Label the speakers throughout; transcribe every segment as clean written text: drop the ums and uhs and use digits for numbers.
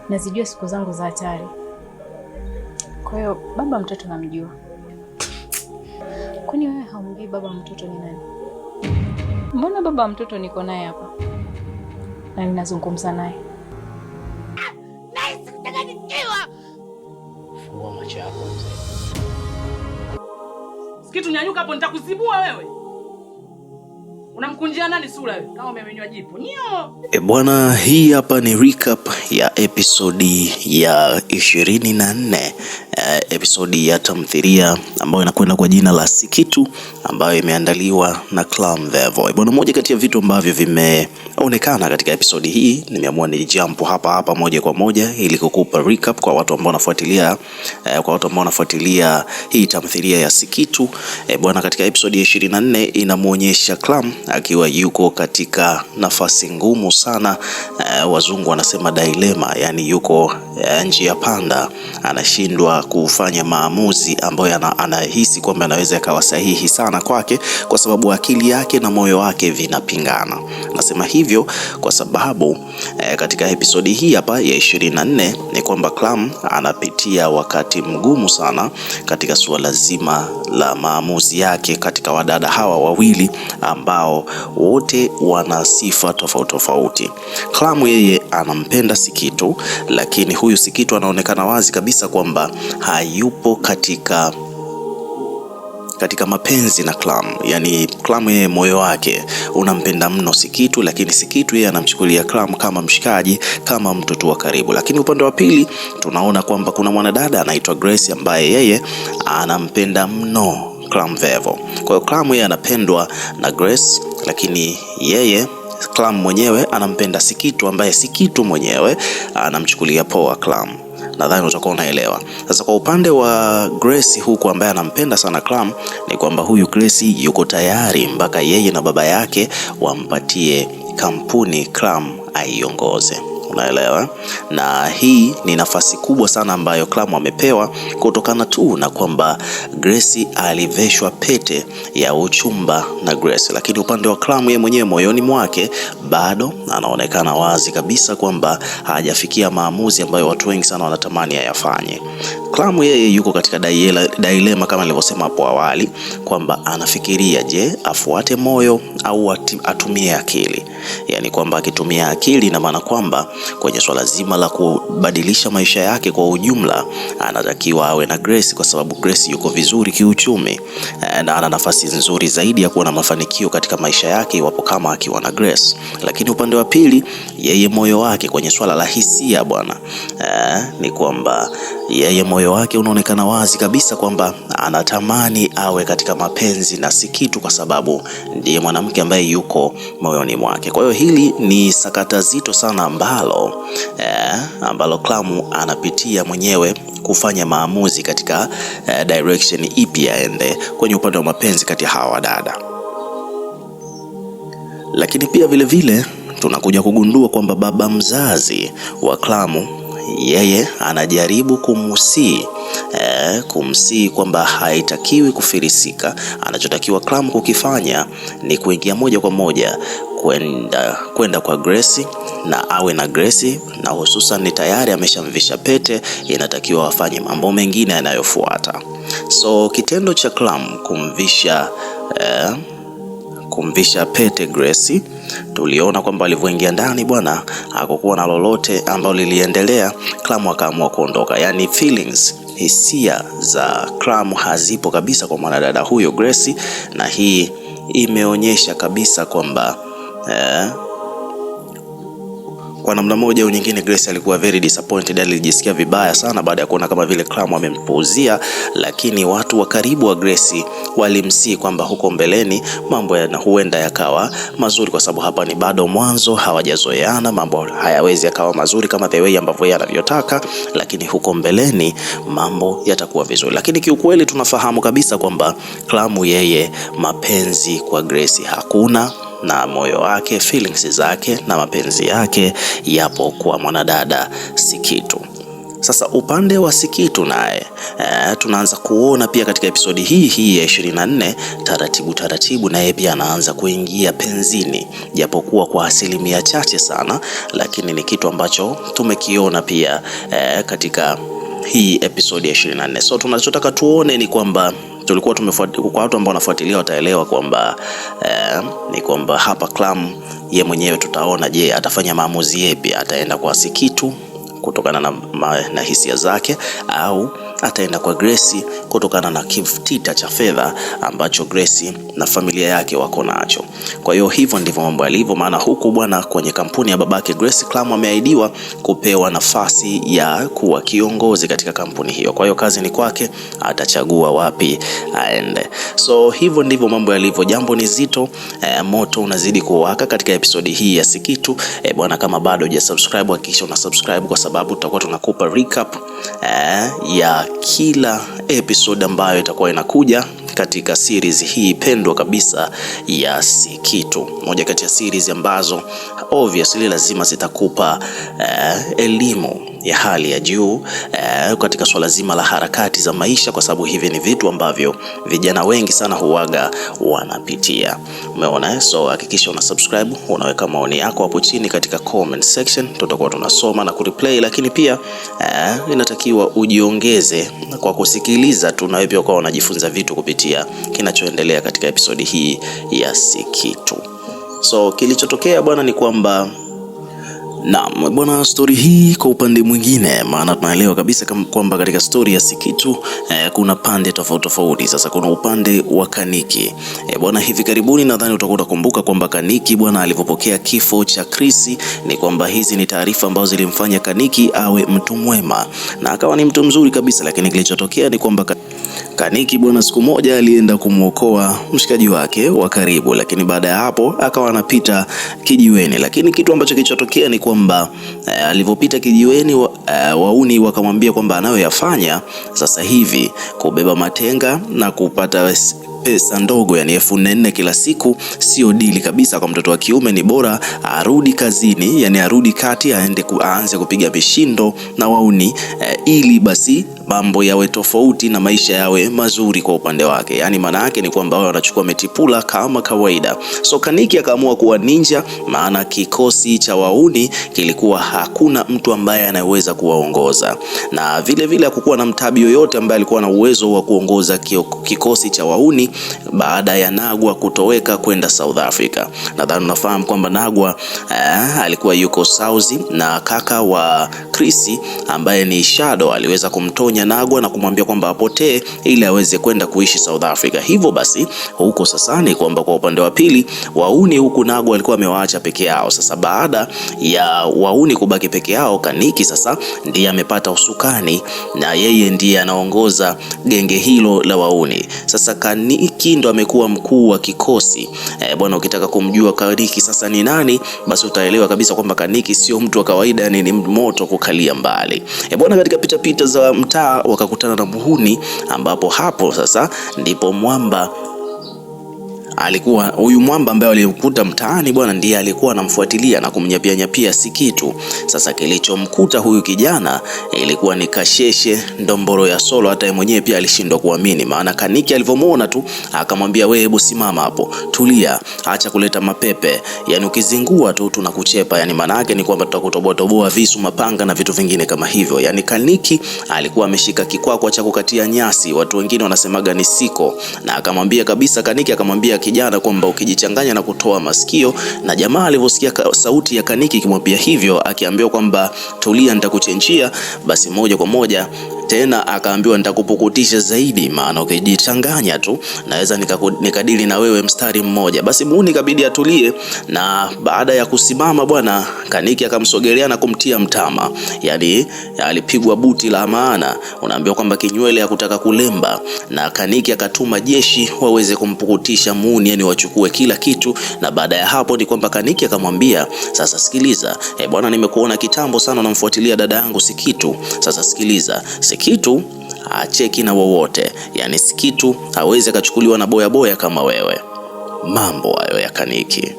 Speaker 1: Nazijua siku zangu za hatari. Kwa hiyo baba mtoto namjua. Kwani wewe haumjui baba mtoto ni nani? Mbona baba mtoto niko naye hapa na ninazungumza naye.
Speaker 2: Fungua macho yako mzee.
Speaker 3: Sikitu, nyanyuka hapo, nitakuzibua wewe. Unamkunjia nani sura wewe? Kama umemenywa jipu. Nyo.
Speaker 4: E bwana, hii hapa ni recap ya episodi ya 24, episodi ya tamthilia ambayo inakwenda kwa jina la Sikitu ambayo imeandaliwa na Clamvevo. E bwana, moja kati ya vitu ambavyo vimeonekana katika episodi hii, nimeamua ni jump hapa hapa moja kwa moja ili kukupa recap kwa watu ambao wanafuatilia, kwa watu ambao wanafuatilia hii tamthilia ya Sikitu. E bwana, katika episodi ya 24 inamuonyesha Clam akiwa yuko katika nafasi ngumu sana, wazungu wanasema dilema, yani yuko njia panda, anashindwa kufanya maamuzi ambayo anahisi kwamba anaweza yakawa sahihi sana kwake, kwa sababu akili yake na moyo wake vinapingana. Nasema hivyo kwa sababu katika episodi hii hapa ya 24 ni kwamba Clam anapitia wakati mgumu sana katika suala zima la maamuzi yake katika wadada hawa wawili ambao wote wana sifa tofauti tofauti. Clam yeye anampenda Sikitu, lakini huyu Sikitu anaonekana wazi kabisa kwamba hayupo katika mapenzi na Clam. Yani Clam yeye moyo wake unampenda mno Sikitu, lakini Sikitu yeye anamchukulia Clam kama mshikaji, kama mtu tu wa karibu. Lakini upande wa pili tunaona kwamba kuna mwanadada anaitwa Grace ambaye yeye anampenda mno Clamvevo. Kwa hiyo Clam yeye anapendwa na Grace, lakini yeye Clam mwenyewe anampenda Sikitu ambaye Sikitu mwenyewe anamchukulia poa Clam. Nadhani utakuwa unaelewa. Sasa kwa upande wa Grace huku ambaye anampenda sana Clam, ni kwamba huyu Grace yuko tayari mpaka yeye na baba yake wampatie kampuni Clam aiongoze. Unaelewa? Na hii ni nafasi kubwa sana ambayo Clam amepewa kutokana tu na kwamba Grace aliveshwa pete ya uchumba na Grace. Lakini upande wa Clam yeye mwenyewe moyoni mwake bado anaonekana wazi kabisa kwamba hajafikia maamuzi ambayo watu wengi sana wanatamani ayafanye. Clam yeye yuko katika dilema kama nilivyosema hapo awali kwamba anafikiria, je, afuate moyo au atumie akili? Yani kwamba akitumia akili ina maana kwamba kwenye swala zima la kubadilisha maisha yake kwa ujumla anatakiwa awe na Grace, kwa sababu Grace yuko vizuri kiuchumi na ana nafasi nzuri zaidi ya kuwa na mafanikio katika maisha yake iwapo kama akiwa na Grace. Lakini upande wa pili, yeye moyo wake kwenye swala la hisia bwana, ni kwamba yeye moyo wake unaonekana wazi kabisa kwamba anatamani awe katika mapenzi na Sikitu kwa sababu ndiye mwanamke ambaye yuko moyoni mwake. Kwa hiyo hili ni sakata zito sana ambalo Clam anapitia mwenyewe kufanya maamuzi katika direction ipi aende kwenye upande wa mapenzi kati ya hawa wadada. Lakini pia vile vile tunakuja kugundua kwamba baba mzazi wa Clam yeye anajaribu kumsii kwamba haitakiwi kufilisika. Anachotakiwa Clam kukifanya ni kuingia moja kwa moja kwenda kwa Grace na awe na Grace, na hususan ni tayari ameshamvisha pete, inatakiwa wafanye mambo mengine yanayofuata. So kitendo cha Clam kumvisha pete Grace, tuliona kwamba alivyoingia ndani bwana hakukuwa na lolote ambalo liliendelea. Clam akaamua kuondoka. Yani feelings, hisia za Clam hazipo kabisa kwa mwanadada huyo Grace, na hii imeonyesha kabisa kwamba kwa namna moja au nyingine Grace alikuwa very disappointed, alijisikia vibaya sana baada ya kuona kama vile Clam amempuuzia, lakini watu wa karibu wa Grace walimsii kwamba huko mbeleni mambo huenda yakawa mazuri, kwa sababu hapa ni bado mwanzo, hawajazoeana, mambo hayawezi yakawa mazuri kama the way ambavyo yeye anavyotaka, lakini huko mbeleni mambo yatakuwa vizuri. Lakini kiukweli tunafahamu kabisa kwamba Clam yeye mapenzi kwa Grace hakuna, na moyo wake, feelings zake na mapenzi yake yapo kwa mwanadada Sikitu. Sasa upande wa Sikitu naye tunaanza kuona pia katika episodi hii ya 24 taratibu taratibu naye pia anaanza kuingia penzini, japokuwa kwa asilimia chache sana, lakini ni kitu ambacho tumekiona pia katika hii episodi ya 24. So tunachotaka tuone ni kwamba tulikuwa tumefuatilia, kwa watu ambao wanafuatilia wataelewa kwamba ni kwamba hapa Clam ye mwenyewe tutaona, je, atafanya maamuzi yapi? Ataenda kwa Sikitu kutokana na hisia zake au ataenda kwa Grace kutokana na kitita cha fedha ambacho Grace na familia yake wako nacho. Kwa hiyo hivyo ndivyo mambo yalivyo, maana huku bwana kwenye kampuni ya babake Grace, Clam ameahidiwa kupewa nafasi ya kuwa kiongozi katika kampuni hiyo. Kwa hiyo kazi ni kwake, atachagua wapi aende. So hivyo ndivyo mambo yalivyo. Jambo ni zito, moto unazidi kuwaka katika episodi hii ya Sikitu. Bwana, kama bado hujasubscribe hakikisha una subscribe, kwa sababu tutakuwa tunakupa recap ya kila episode ambayo itakuwa inakuja katika series hii pendwa kabisa ya Sikitu, moja kati ya series ambazo obviously lazima zitakupa elimu ya hali ya juu katika swala zima la harakati za maisha, kwa sababu hivi ni vitu ambavyo vijana wengi sana huwaga wanapitia. Umeona? So hakikisha una subscribe, unaweka maoni yako hapo chini katika comment section, tutakuwa tunasoma na kureplay, lakini pia inatakiwa ujiongeze kwa kusikiliza tu, na wewe pia ukawa unajifunza vitu kupitia kinachoendelea katika episodi hii ya Sikitu. So kilichotokea bwana ni kwamba naam bwana, story hii kwa upande mwingine, maana tunaelewa kabisa kwamba katika story ya Sikitu kuna pande tofauti tofauti. Sasa kuna upande wa Kaniki bwana, hivi karibuni nadhani utakuwa utakumbuka kwamba Kaniki bwana alipopokea kifo cha Chris, ni kwamba hizi ni taarifa ambazo zilimfanya Kaniki awe mtu mwema na akawa ni mtu mzuri kabisa, lakini kilichotokea ni kwamba Kaniki bwana siku moja alienda kumuokoa mshikaji wake wa karibu, lakini baada ya hapo akawa anapita kijiweni, lakini kitu ambacho kilichotokea ni kwamba alivyopita kijiweni wauni wakamwambia kwamba anayoyafanya sasa hivi kubeba matenga na kupata pesa ndogo, yani 4,000 kila siku, sio dili kabisa kwa mtoto wa kiume. Ni bora arudi kazini, yani arudi kati, aende aanze kupiga mishindo na wauni ili basi mambo yawe tofauti na maisha yawe mazuri kwa upande wake. Yani maana yake ni kwamba wao wanachukua metipula kama kawaida. So Kaniki akaamua kuwa ninja, maana kikosi cha wauni kilikuwa hakuna mtu ambaye anaweza kuwaongoza, na vile vile hakukuwa na mtabi yoyote ambaye alikuwa na uwezo wa kuongoza kikosi cha wauni baada ya Nagwa kutoweka kwenda South Africa. Nadhani unafahamu kwamba Nagwa alikuwa yuko South, na kaka wa Chris ambaye ni Shadow aliweza kumtonya Nagwa na kumwambia kwamba apotee ili aweze kwenda kuishi South Africa. Hivyo basi huko sasa ni kwamba kwa upande wa pili wauni huku Nagwa alikuwa amewaacha peke yao. Sasa baada ya wauni kubaki peke yao, Kaniki sasa ndiye amepata usukani na yeye ndiye anaongoza genge hilo la wauni. Sasa Kaniki ndo amekuwa mkuu wa kikosi. Bwana, ukitaka kumjua Kaniki sasa ni nani, basi utaelewa kabisa kwamba Kaniki sio mtu wa kawaida, yani ni moto kukalia mbali. Bwana, katika pita pita za mtaa wakakutana na muhuni, ambapo hapo sasa ndipo mwamba alikuwa huyu mwamba ambaye alimkuta mtaani bwana, ndiye alikuwa anamfuatilia na kumnyapia nyapia Sikitu. Sasa kilichomkuta huyu kijana ilikuwa ni kasheshe ndomboro ya solo, hata yeye mwenyewe pia alishindwa kuamini, maana Kaniki alivyomuona tu akamwambia, wewe hebu simama hapo, tulia, acha kuleta mapepe, yani ukizingua tu tunakuchepa, yani maana yake ni kwamba tutakutoboa toboa visu, mapanga na vitu vingine kama hivyo. Yani Kaniki alikuwa ameshika kikwakwa cha kukatia nyasi, watu wengine wanasemaga ni siko, na akamwambia kabisa Kaniki akamwambia kijana kwamba ukijichanganya na kutoa masikio. Na jamaa alivyosikia sauti ya Kaniki ikimwambia hivyo, akiambiwa kwamba tulia, nitakuchenjia, basi moja kwa moja tena akaambiwa nitakupukutisha zaidi, maana ukijichanganya tu naweza nikadili na wewe mstari mmoja. Basi muuni kabidi atulie, na baada ya kusimama bwana, Kaniki akamsogelea na kumtia mtama, yani alipigwa buti la maana, unaambiwa kwamba kinywele hakutaka kulemba, na Kaniki akatuma jeshi waweze kumpukutisha muuni, yani wachukue kila kitu. Na baada ya hapo ni kwamba Kaniki akamwambia, sasa sikiliza bwana, nimekuona kitambo sana unamfuatilia dada yangu Sikitu. Sasa sikiliza, Sikitu acheki na wowote, yani Sikitu hawezi akachukuliwa na boya boya kama wewe. Mambo hayo ya Kaniki.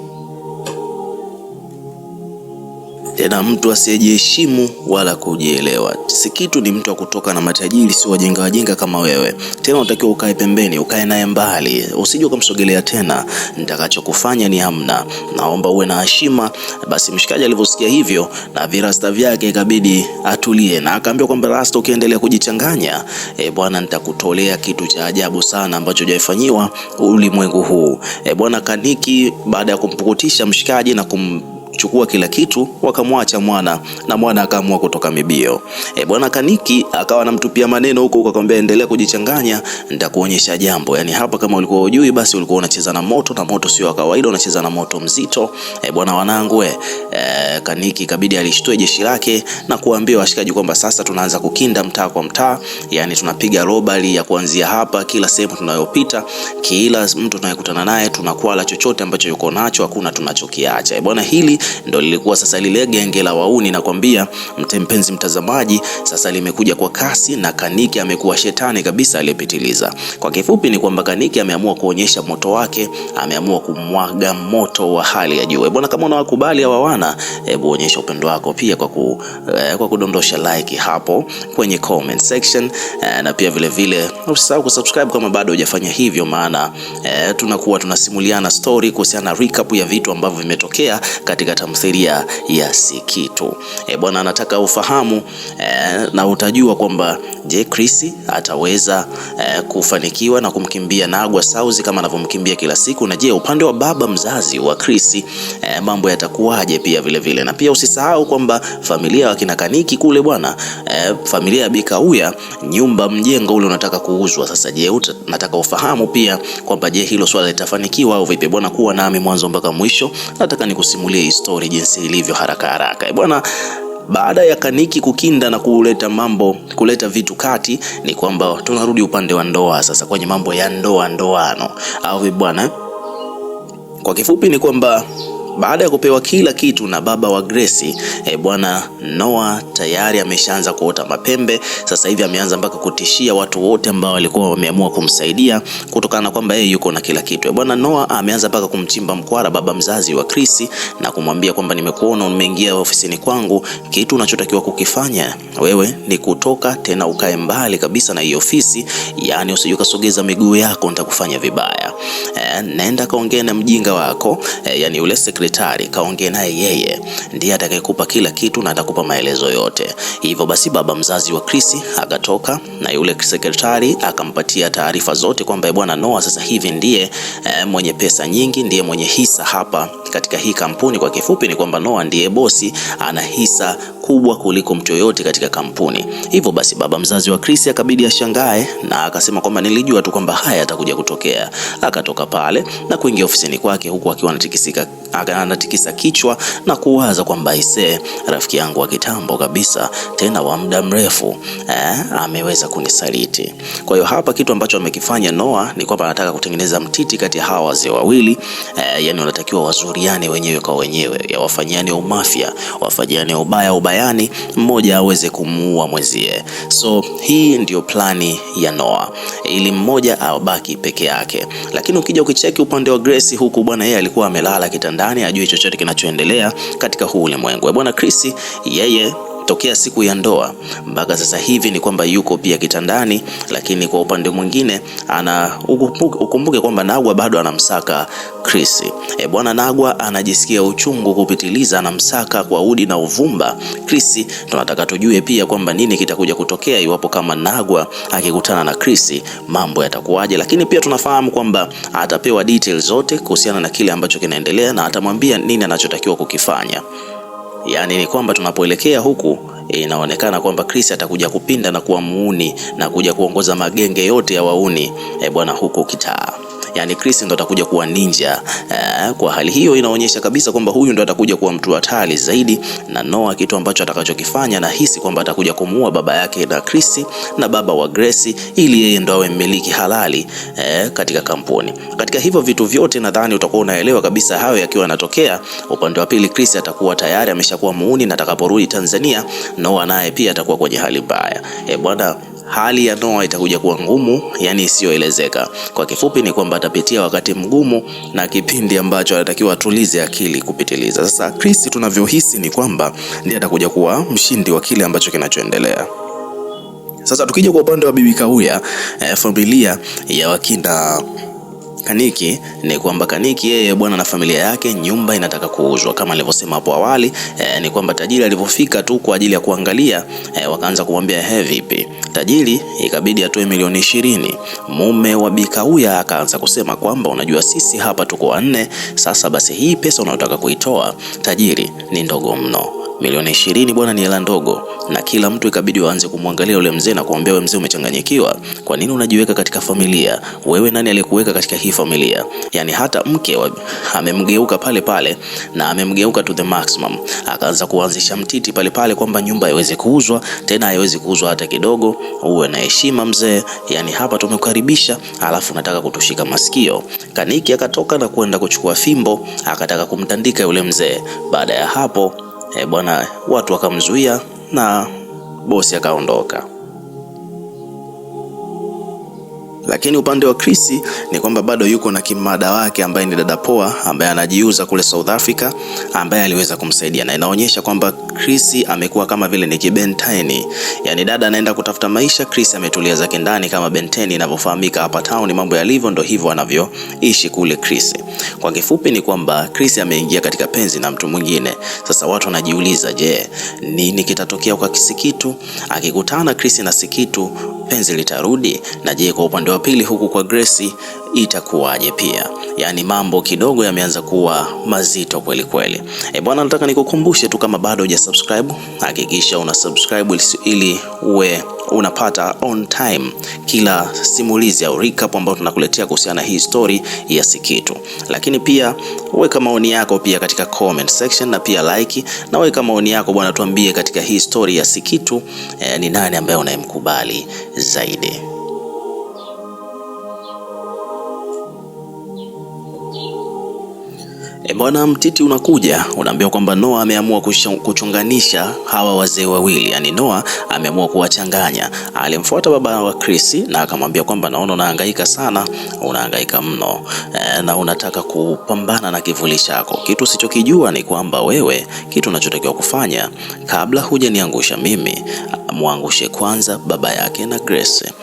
Speaker 4: Tena mtu asiyejiheshimu wala kujielewa. Sikitu ni mtu wa kutoka na matajiri, sio wajinga wajinga kama wewe. Tena unatakiwa ukae pembeni, ukae naye mbali, usije ukamsogelea tena. Nitakachokufanya ni hamna, naomba uwe na heshima. Basi mshikaji alivyosikia hivyo na virasta vyake ikabidi atulie, na akaambiwa kwamba rasta, ukiendelea kujichanganya bwana, nitakutolea kitu cha ajabu sana ambacho hujaifanyiwa ulimwengu huu. Bwana Kaniki baada ya kumpukutisha mshikaji na chukua kila kitu, wakamwacha mwana na mwana akaamua kutoka mibio. Bwana Kaniki akawa anamtupia maneno huko huko, akamwambia endelea kujichanganya, nitakuonyesha jambo. Yani hapa kama ulikuwa hujui, basi ulikuwa unacheza na moto, na moto sio wa kawaida, unacheza na moto mzito. Bwana wanangu, Kaniki ikabidi alishtue jeshi lake na kuambia washikaji kwamba sasa tunaanza kukinda mtaa kwa mtaa, yani tunapiga robali ya kuanzia hapa, kila sehemu tunayopita, kila mtu tunayekutana naye tunakwala chochote ambacho yuko nacho, hakuna tunachokiacha. Bwana hili ndo lilikuwa sasa lile genge la wauni, nakwambia mpenzi mtazamaji, sasa limekuja kwa kasi na Kaniki amekuwa shetani kabisa aliyepitiliza. Kwa kifupi ni kwamba Kaniki ameamua kuonyesha moto wake, ameamua kumwaga moto wa hali ya juu. Bwana, kama unawakubali hawa wana, hebu onyesha upendo wako pia kwa kudondosha like hapo kwenye comment section, na pia vile vile usisahau kusubscribe kama bado hujafanya hivyo, maana tunakuwa tunasimuliana story kuhusiana na recap ya vitu ambavyo vimetokea katika tamthilia ya Sikitu. Bwana anataka ufahamu na utajua kwamba je, Chris ataweza kufanikiwa na kumkimbia Nagwa Sauzi kama anavyomkimbia kila siku, na je upande wa baba mzazi wa Chris mambo yatakuwaje pia vile vile. Na pia usisahau kwamba familia wa kina Kaniki kule bwana, familia ya Bikauya, nyumba mjengo ule unataka kuuzwa. Sasa je, nataka ufahamu pia kwamba je hilo swala litafanikiwa au vipi? Bwana, kuwa nami mwanzo mpaka mwisho, nataka nikusimulie story jinsi ilivyo haraka haraka. Bwana, baada ya Kaniki kukinda na kuleta mambo, kuleta vitu kati, ni kwamba tunarudi upande wa ndoa sasa, kwenye mambo ya ndoa ndoano au bwana. Kwa kifupi ni kwamba baada ya kupewa kila kitu na baba wa Grace, bwana Noah tayari ameshaanza kuota mapembe. Sasa hivi ameanza mpaka kutishia watu wote ambao walikuwa wameamua kumsaidia kutokana na kwamba yeye yuko na kila kitu. Bwana Noah ameanza mpaka kumchimba mkwara baba mzazi wa Chris na kumwambia kwamba nimekuona umeingia ofisini kwangu, kitu unachotakiwa kukifanya wewe ni kutoka tena ukae mbali kabisa na hiyo ofisi, yani usije ukasogeza miguu yako, nitakufanya vibaya. Nenda kaongea na mjinga wako, yani yule sekretari, kaongea naye, yeye ndiye atakayekupa kila kitu na atakupa maelezo yote. Hivyo basi baba mzazi wa Chris akatoka na yule sekretari akampatia taarifa zote kwamba bwana Noah sasa hivi ndiye mwenye pesa nyingi, ndiye mwenye hisa hapa katika hii kampuni. Kwa kifupi ni kwamba Noah ndiye bosi, ana hisa kubwa kuliko mtu yoyote katika kampuni. Hivyo basi baba mzazi wa Chris akabidi ashangae na akasema kwamba nilijua tu kwamba haya yatakuja kutokea. Akatoka pale na kuingia ofisini kwake huku akiwa anatikisa kichwa na kuwaza kwamba aisee, rafiki yangu wa kitambo kabisa tena wa muda mrefu ameweza kunisaliti. Kwa hiyo hapa kitu ambacho amekifanya Noah ni kwamba anataka kutengeneza mtiti kati ya hawa wazee wawili, yani wanatakiwa wazuriane wenyewe kwa wenyewe, ya wafanyiane umafia, wafanyiane ubaya ubayani, mmoja aweze kumuua mwenzie. So hii ndio plani ya Noah ili mmoja abaki peke yake. Lakini ukija ukicheki upande wa Grace huku bwana, yeye alikuwa amelala kitandani, ajui chochote kinachoendelea katika huu ulimwengu. Bwana Chris yeye tokea siku ya ndoa mpaka sasa hivi ni kwamba yuko pia kitandani, lakini kwa upande mwingine ana ukumbuke kwamba Nagwa bado anamsaka Chris. Bwana Nagwa anajisikia uchungu kupitiliza, anamsaka kwa udi na uvumba Chris. Tunataka tujue pia kwamba nini kitakuja kutokea iwapo kama Nagwa akikutana na Chris, mambo yatakuwaje? Lakini pia tunafahamu kwamba atapewa details zote kuhusiana na kile ambacho kinaendelea na atamwambia nini anachotakiwa kukifanya. Yaani ni kwamba tunapoelekea huku inaonekana kwamba Chris atakuja kupinda na kuwa muuni na kuja kuongoza magenge yote ya wauni bwana huku kitaa. Yani Chris ndo atakuja kuwa ninja. Kwa hali hiyo inaonyesha kabisa kwamba huyu ndo atakuja kuwa mtu hatari zaidi, na Noah kitu ambacho atakachokifanya nahisi kwamba atakuja kumuua baba yake na Chris na baba wa Grace ili yeye ndo awe mmiliki halali katika kampuni. Katika hivyo vitu vyote nadhani utakuwa unaelewa kabisa hayo yakiwa yanatokea. Upande wa pili Chris atakuwa tayari ameshakuwa muuni, na atakaporudi Tanzania Noah naye pia atakuwa kwenye hali mbaya. Bwana, hali ya Noah itakuja kuwa ngumu, yani isiyoelezeka. Kwa kifupi ni kwamba atapitia wakati mgumu na kipindi ambacho anatakiwa atulize akili kupitiliza. Sasa Chris tunavyohisi ni kwamba ndiye atakuja kuwa mshindi wa kile ambacho kinachoendelea. Sasa tukija kwa upande wa Bibi Kauya, familia ya wakina Kaniki ni kwamba Kaniki yeye bwana na familia yake, nyumba inataka kuuzwa kama nilivyosema hapo awali. Ni kwamba tajiri alipofika tu kwa ajili ya kuangalia, wakaanza kumwambia he, vipi tajiri, ikabidi atoe milioni 20. Mume wa Bikauya akaanza kusema kwamba unajua sisi hapa tuko wanne, sasa basi hii pesa unayotaka kuitoa tajiri ni ndogo mno. Milioni 20 bwana ni hela ndogo, na kila mtu ikabidi waanze kumwangalia yule mzee na kumwambia, wewe mzee umechanganyikiwa, kwa nini unajiweka katika familia? Wewe nani aliyekuweka katika hii familia? Yani hata mke amemgeuka pale pale na amemgeuka to the maximum, akaanza kuanzisha mtiti pale pale kwamba nyumba haiwezi kuuzwa tena, haiwezi kuuzwa hata kidogo, uwe na heshima mzee, yani hapa tumekukaribisha, alafu unataka kutushika masikio. Kaniki akatoka na kwenda kuchukua fimbo, akataka kumtandika yule mzee. Baada ya hapo bwana, watu wakamzuia na bosi akaondoka. Lakini upande wa Chris ni kwamba bado yuko na kimada wake ambaye ni dada Poa ambaye anajiuza kule South Africa, ambaye aliweza kumsaidia, na inaonyesha kwamba Chris amekuwa kama vile ni kibenteni, yani dada anaenda kutafuta maisha, Chris ametulia zake ndani kama benteni inavyofahamika hapa town. Mambo yalivyo ndo hivyo anavyoishi kule Chris. Kwa kifupi ni kwamba Chris ameingia katika penzi na mtu mwingine. Sasa watu wanajiuliza, je, nini kitatokea kwa Sikitu? Akikutana Chris na Sikitu penzi litarudi? Na je, kwa upande wa pili huku kwa Grace itakuwaje pia? Yani mambo kidogo yameanza kuwa mazito kweli kweli. Bwana, nataka nikukumbushe tu kama bado hujasubscribe, hakikisha una subscribe ili uwe unapata on time kila simulizi au recap ambayo tunakuletea kuhusiana na hii story ya Sikitu. Lakini pia weka maoni yako pia katika comment section na pia like, na weka maoni yako bwana, tuambie katika hii story ya Sikitu ni nani ambaye unayemkubali zaidi. Bwana, mtiti unakuja unaambiwa kwamba Noah ameamua kuchunganisha hawa wazee wawili, yani Noah ameamua kuwachanganya. Alimfuata baba wa Chris na akamwambia kwamba naona unahangaika sana, unahangaika mno na unataka kupambana na kivuli chako. Kitu usichokijua ni kwamba wewe, kitu unachotakiwa kufanya kabla hujaniangusha mimi, muangushe kwanza baba yake na Grace,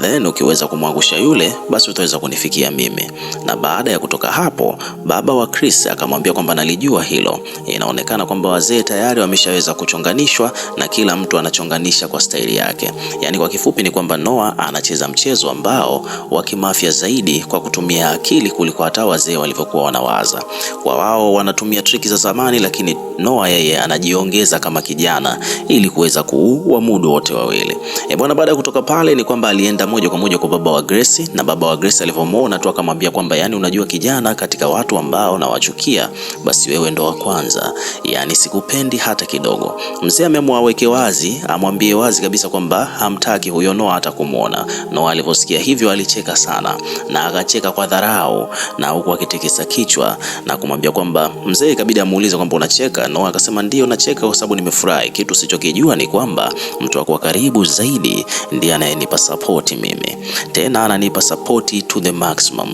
Speaker 4: then ukiweza kumwangusha yule, basi utaweza kunifikia mimi. Na baada ya kutoka hapo, baba wa Chris akamwambia kwamba nalijua hilo. Inaonekana kwamba wazee tayari wameshaweza kuchonganishwa na kila mtu anachonganisha kwa staili yake. Yani kwa kifupi ni kwamba Noah anacheza mchezo ambao wa kimafia zaidi kwa kutumia akili kuliko hata wazee walivyokuwa wanawaza. Kwa wao wanatumia triki za zamani, lakini Noah yeye anajiongeza kama kijana ili kuweza kuwamudu wote wawili. Bwana, baada ya kutoka pale ni kwamba alienda moja kwa moja kwa baba wa Grace, na baba wa Grace alivyomuona tu akamwambia kwamba yani, unajua kijana, katika watu ambao nawachukia basi wewe ndo wa kwanza, yani sikupendi hata kidogo. Mzee ameamua aweke wazi, amwambie wazi kabisa kwamba hamtaki huyo Noah hata kumuona. Noah aliposikia hivyo alicheka sana na akacheka kwa dharau na huku akitikisa kichwa na kumwambia kwamba mzee, ikabidi amuulize kwamba unacheka? Noah akasema ndio nacheka kwa sababu nimefurahi. Kitu usichokijua ni kwamba mtu wako karibu zaidi ndiye anayenipa support mimi, tena ananipa support to the maximum,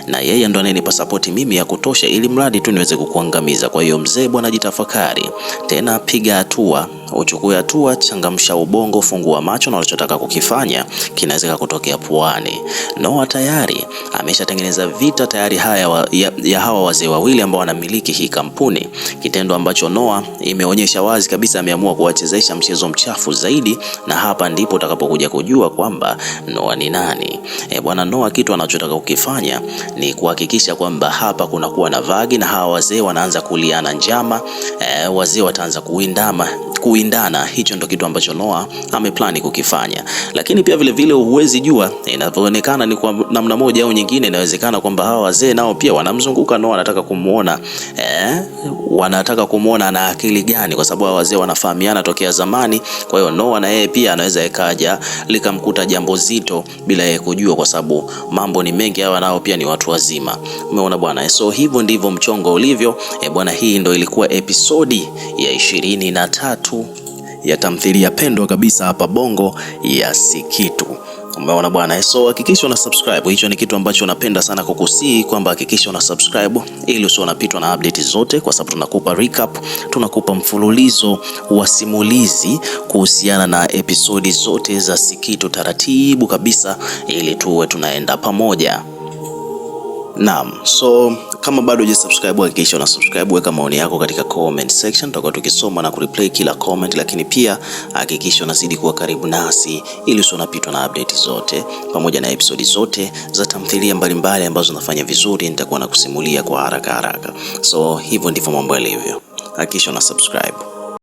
Speaker 4: na yeye ndo anayenipa support mimi ya kutosha ili mradi tu niweze kukuangamiza. Kwa hiyo mzee bwana, jitafakari tena, piga hatua, uchukue hatua, changamsha ubongo, fungua macho, na unachotaka kukifanya kinaweza kutokea puani. Noah tayari ameshatengeneza vita tayari haya ya hawa wazee wawili ambao wanamiliki hii kampuni, kitendo ambacho Noah imeonyesha wazi kabisa ameamua kuwachezesha mchezo mchafu zaidi, na hapa ndipo utakapokuja kujua kwamba Noah ni nani. Bwana Noah kitu anachotaka kukifanya ni kuhakikisha kwamba hapa kunakuwa na vagi na hawa wazee wanaanza kuliana njama, wazee wataanza kuindana. Hicho ndo kitu ambacho Noah ameplani kukifanya, lakini pia vile vile huwezi jua, inavyoonekana ni kwa namna moja au nyingine, inawezekana kwamba hawa wazee nao pia wanamzunguka Noah, wanataka kumuona wanataka kumuona ana akili gani, kwa sababu hawa wazee wanafahamiana tokea zamani. Kwa hiyo Noah na yeye pia anaweza ikaja likamkuta jambo zito bila yeye kujua, kwa sababu mambo ni mengi, hawa nao pia ni watu wazima. Umeona bwana, so hivyo ndivyo mchongo ulivyo. Bwana, hii ndo ilikuwa episodi ya 23 ya tamthilia pendwa kabisa hapa Bongo ya Sikitu. Umeona bwana, so hakikisha una subscribe. Hicho ni kitu ambacho napenda sana kukusii kwamba hakikisha una subscribe ili usiwe unapitwa na update zote, kwa sababu tunakupa recap, tunakupa mfululizo wa simulizi kuhusiana na episodi zote za Sikitu taratibu kabisa, ili tuwe tunaenda pamoja. Naam, so kama bado hujasubscribe hakikisha una subscribe, weka maoni yako katika comment section, tutakuwa tukisoma na kureplay kila comment, lakini pia hakikisha unazidi kuwa karibu nasi ili usiwe unapitwa na update zote pamoja na episodi zote za tamthilia mbalimbali ambazo zinafanya vizuri, nitakuwa nakusimulia kwa haraka haraka. So hivyo ndivyo mambo yalivyo, hakikisha una subscribe.